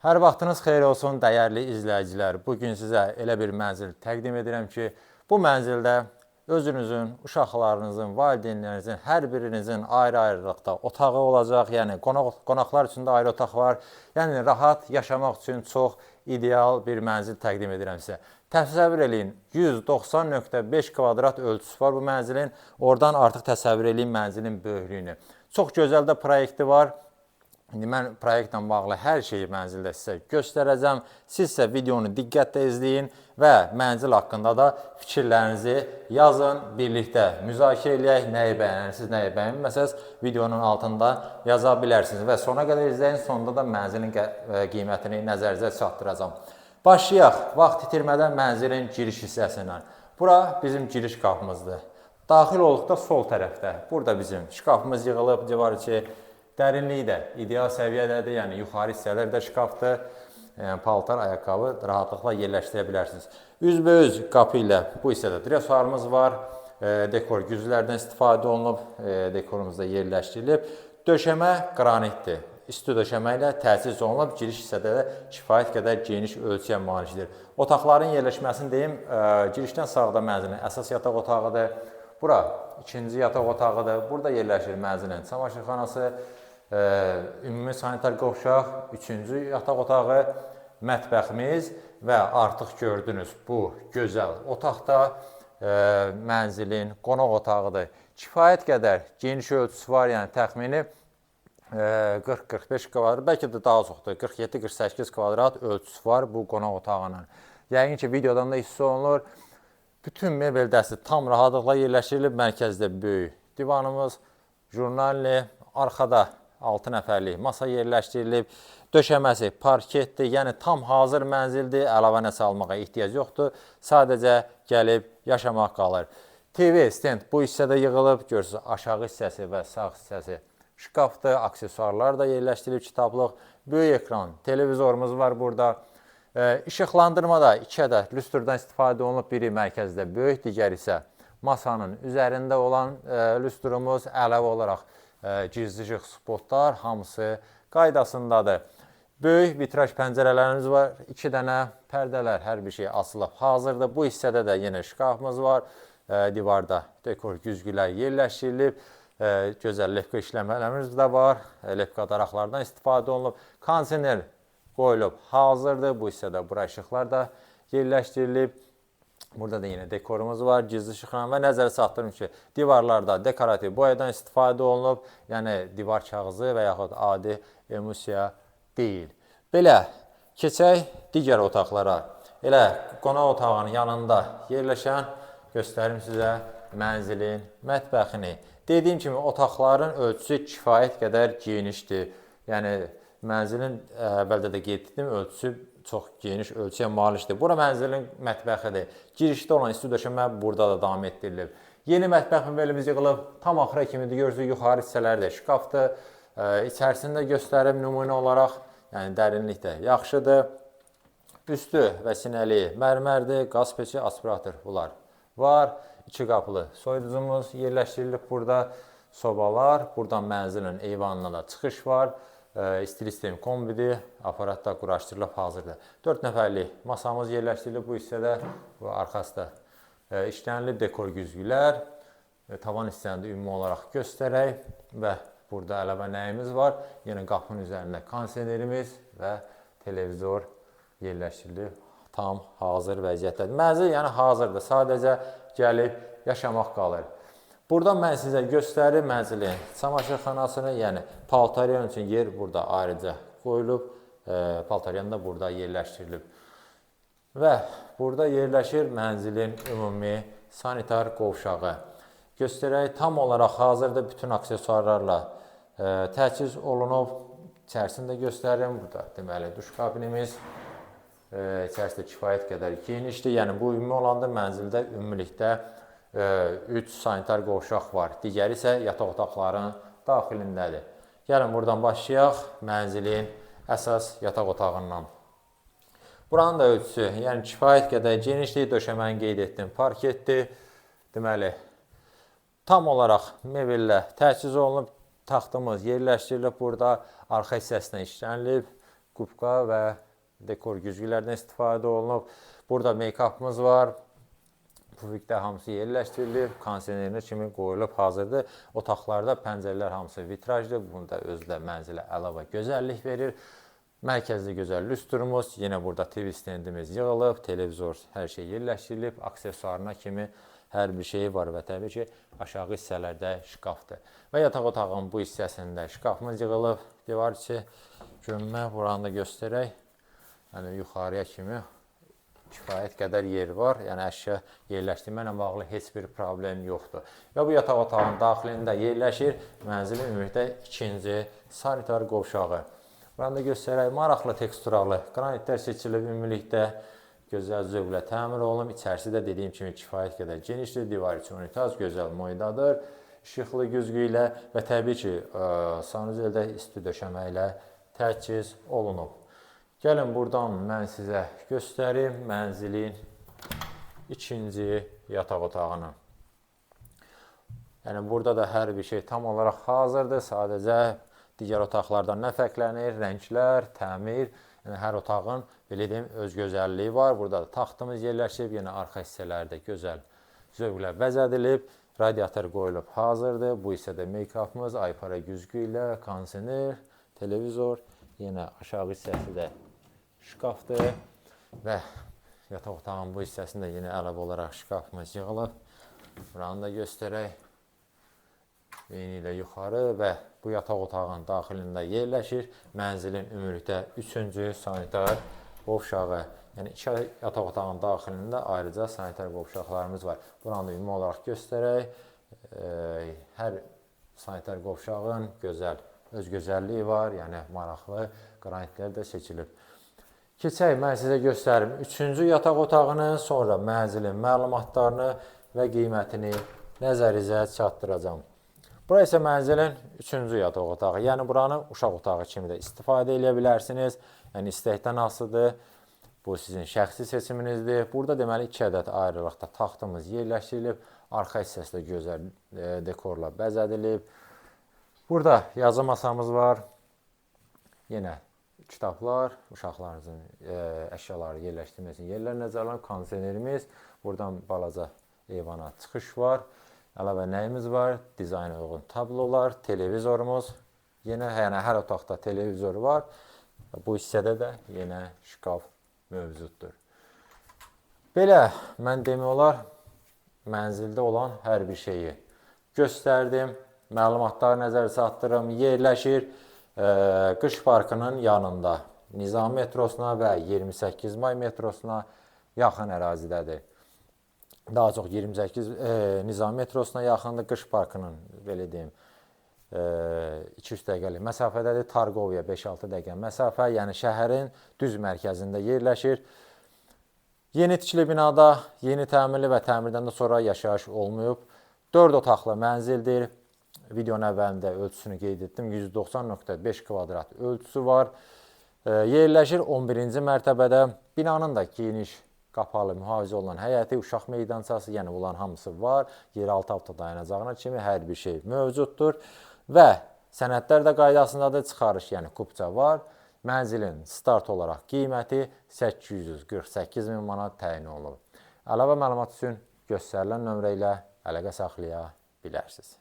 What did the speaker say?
Hər vaxtınız xeyir olsun dəyərli izləyicilər. Bu gün sizə elə bir mənzil təqdim edirəm ki, bu mənzildə özünüzün, uşaqlarınızın, valideynlərinizin hər birinizin ayrı-ayrılıqda otağı olacaq. Yəni qonaqlar üçün də ayrı otaq var. Yəni rahat yaşamaq üçün çox ideal bir mənzil təqdim edirəm sizə. Təsəvvür eləyin, 190.5 kvadrat ölçüsü var bu mənzilin. Oradan artıq təsəvvür eləyin mənzilin böyüklüyünü. Çox gözəl də proyekti var. İndi mən proyektlə bağlı hər şeyi mənzildə sizə göstərəcəm. Siz isə videonu diqqətlə izləyin və mənzil haqqında da fikirlərinizi yazın, birlikdə müzakirə eləyək. Nəyi bəyənirsiniz, nəyi bəyənməsəniz videonun altında yaza bilərsiniz və sona qədər izləyin. Sonda da mənzilin qiymətini nəzərinizə çatdıracağam. Başlayaq vaxt itirmədən mənzilin giriş hissəsindən. Bura bizim giriş qapımızdır. Daxil olduqda sol tərəfdə burada bizim şkafımız yığılıb, divar içi. Dərinliyi də ideal səviyyədədir, yəni yuxarı hissələr də şkafdır. Yəni paltar, ayaqqabı rahatlıqla yerləşdirə bilərsiniz. Üzbəüz qapı ilə bu hissədə dresuarımız var. Dekor güzgülərdən istifadə olunub, dekorumuz da yerləşdirilib. Döşəmə qranitdir. İsti döşəmə ilə təchiz olunub, giriş hissədə də kifayət qədər geniş ölçüyə malikdir. Otaqların yerləşməsini deyim, girişdən sağda mənzilin əsas yataq otağıdır. Bura ikinci yataq otağıdır. Burada yerləşir mənzilin çamaşırxanası, ümumi sanitar qovşaq, üçüncü yataq otağı, mətbəximiz və artıq gördünüz bu gözəl otaqda mənzilin qonaq otağıdır. Kifayət qədər geniş ölçüsü var, yəni təxmini 40-45 kvadrat, bəlkə də daha çoxdur, 47-48 kvadrat ölçüsü var bu qonaq otağının. Yəqin ki, videodan da hiss olunur. Bütün mebel dəsti tam rahatlıqla yerləşdirilib, mərkəzdə böyük divanımız, jurnalli, arxada 6 nəfərlik masa yerləşdirilib, döşəməsi parketdir, yəni tam hazır mənzildir, əlavə nəsə almağa ehtiyac yoxdur, sadəcə gəlib yaşamaq qalır. TV stand bu hissədə yığılıb, görürsünüz aşağı hissəsi və sağ hissəsi şkafdır, aksesuarlar da yerləşdirilib, kitablıq, böyük ekran, televizorumuz var burada. İşıqlandırmada 2 ədəd lüstrdən istifadə olunub, biri mərkəzdə böyük, digəri isə masanın üzərində olan lüstrumuz, əlavə olaraq gizli işıq spotlar hamısı qaydasındadır. Böyük vitraj pəncərələrimiz var, 2 dənə pərdələr, hər bir şey asılıb hazırdır. Bu hissədə də yenə şkafımız var, divarda dekor güzgülər yerləşdirilib, gözəl lepka işləmələrimiz də var, lepka daraqlardan istifadə olunub, kondisioner qoyulub hazırdır. Bu hissədə bura işıqlar da yerləşdirilib. Burada da yenə dekorumuz var, gizli işıqla və nəzərə çatdırım ki, divarlarda dekorativ boyadan istifadə olunub, yəni divar kağızı və yaxud adi emulsiya deyil. Belə, keçək digər otaqlara. Elə qonaq otağının yanında yerləşən, göstərim sizə mənzilin mətbəxini. Dediyim kimi, otaqların ölçüsü kifayət qədər genişdir. Yəni, mənzilin əvvəldə də qeyd etdim, ölçüsü çox geniş ölçüyə malikdir. Bura mənzilin mətbəxidir. Girişdə olan isti döşəmə burada da davam etdirilib. Yeni mətbəx mebelimiz yığılıb, tam axıra kimi də görürsünüz, yuxarı hissələrdə şkafdır. İçərisini də göstərim nümunə olaraq, yəni dərinlik də yaxşıdır. Üstü və sinəliyi mərmərdir, qaz peçi, aspirator bunlar var. 2 qapılı soyuducumuz yerləşdirilib burada, sobalar, buradan mənzilin eyvanına da çıxış var. İstilik sistemi kombidir, aparat da quraşdırılıb hazırdır. 4 nəfərlik masamız yerləşdirilib bu hissədə, bu arxası da işlənilib dekor güzgülər. Tavan hissəni də ümumi olaraq göstərək və burada əlavə nəyimiz var? Yenə qapının üzərində kondisionerimiz və televizor yerləşdirilib, tam hazır vəziyyətdədir. Mənzil yəni hazırdır, sadəcə gəlib yaşamaq qalır. Buradan mən sizə göstərim mənzilin çamaşırxanasını, yəni paltaryan üçün yer burada ayrıca qoyulub, paltaryan da burada yerləşdirilib. Və burada yerləşir mənzilin ümumi sanitar qovşağı. Göstərək, tam olaraq hazırda bütün aksesuarlarla təchiz olunub. İçərisini də göstərim. Burada deməli duş kabinimiz, içərisi də kifayət qədər genişdir. Yəni bu ümumi olanda mənzildə ümumilikdə 3 sanitar qovşaq var. Digəri isə yataq otaqlarının daxilindədir. Gəlin buradan başlayaq mənzilin əsas yataq otağından. Buranın da ölçüsü, yəni kifayət qədər genişdir. Döşəməni qeyd etdim, parketdir. Deməli, tam olaraq mebellə təchiz olunub, taxtımız yerləşdirilib burada, arxa hissəsinə işlənilib. Qubka və dekor güzgülərdən istifadə olunub. Burada make-upımız var. Pufikdə hamısı yerləşdirilib, kondisionerine kimi qoyulub hazırdır. Otaqlarda pəncərələr hamısı vitrajdır. Bunu da özü də mənzilə əlavə gözəllik verir. Mərkəzdə gözəl lüstrumuz, yenə burada TV stendimiz yığılıb, televizor, hər şey yerləşdirilib, aksesuarına kimi hər bir şey var və təbii ki, aşağı hissələrdə şkafdır. Və yataq otağının bu hissəsində şkafımız yığılıb, divar içi gömmə, buranı da göstərək. Yəni yuxarıya kimi kifayət qədər yer var. Yəni əşya yerləşdirmə ilə bağlı heç bir problem yoxdur. Və bu yataq otağının daxilində yerləşir mənzilin ümumilikdə ikinci sanitar qovşağı. Buranı da göstərək, maraqlı teksturalı qranitlər seçilib ümumilikdə gözəl zövqlə təmir olunub. İçərisi də dediyim kimi kifayət qədər genişdir. Divar içi unitaz gözəl moydadır. İşıqlı güzgü ilə və təbii ki, sanuzeldə isti döşəmə ilə təchiz olunub. Gəlin buradan mən sizə göstərim mənzilin ikinci yataq otağını. Yəni burada da hər bir şey tam olaraq hazırdır. Sadəcə digər otaqlardan nə fərqlənir? Rənglər, təmir, yəni hər otağın belə deyim öz gözəlliyi var. Burada da taxtımız yerləşib, yenə arxa hissələrdə gözəl zövqlə bəzədilib, radiator qoyulub hazırdır. Bu hissədə make-upımız, aypara güzgü ilə, kondisioner, televizor, yenə aşağı hissəsi də şkafdır və yataq otağının bu hissəsində yenə əlavə olaraq şkafımız yığılıb. Buranı da göstərək. Eynilə yuxarı və bu yataq otağının daxilində yerləşir mənzilin ümumilikdə üçüncü sanitar qovşağı. Yəni iki yataq otağının daxilində ayrıca sanitar qovşaqlarımız var. Buranı da ümumi olaraq göstərək. Hər sanitar qovşağın gözəl öz gözəlliyi var, yəni maraqlı qranitlər də seçilib. Keçək, mən sizə göstərim üçüncü yataq otağını, sonra mənzilin məlumatlarını və qiymətini nəzərinizə çatdıracağam. Bura isə mənzilin üçüncü yataq otağı. Yəni buranı uşaq otağı kimi də istifadə edə bilərsiniz. Yəni istəkdən asılıdır. Bu sizin şəxsi seçiminizdir. Burada deməli 2 ədəd ayrılıqda taxtımız yerləşdirilib. Arxa hissəsi də gözəl dekorla bəzədilib. Burada yazı masamız var. Yenə kitablar, uşaqlarınızın əşyaları yerləşdirmək üçün yerlər nəzərə alınıb. Kondisionerimiz, buradan balaca eyvana çıxış var. Əlavə nəyimiz var? Dizayna uyğun tablolar, televizorumuz. Yenə yəni hər otaqda televizor var. Bu hissədə də yenə şkaf mövcuddur. Belə mən demək olar mənzildə olan hər bir şeyi göstərdim. Məlumatları nəzərə çatdırım. Yerləşir Qış Parkının yanında. Nizami metrosuna və 28 may metrosuna yaxın ərazidədir. Daha çox 28 Nizami metrosuna yaxındır. Qış Parkının belə deyim 2-3 dəqiqəlik məsafədədir. Targovya 5-6 dəqiqə məsafə, yəni şəhərin düz mərkəzində yerləşir. Yeni tikili binada, yeni təmirli və təmirdən də sonra yaşayış olmayıb. 4 otaqlı mənzildir. Videonun əvvəlində ölçüsünü qeyd etdim. 190.5 kvadrat ölçüsü var. Yerləşir 11-ci mərtəbədə. Binanın da geniş, qapalı, mühafizə olunan həyəti, uşaq meydançası, yəni bunların hamısı var. Yeraltı avto dayanacağına kimi hər bir şey mövcuddur. Və sənədlər də qaydasındadır. Çıxarış, yəni kupça var. Mənzilin start olaraq qiyməti 848 min manat təyin olunub. Əlavə məlumat üçün göstərilən nömrə ilə əlaqə saxlaya bilərsiniz.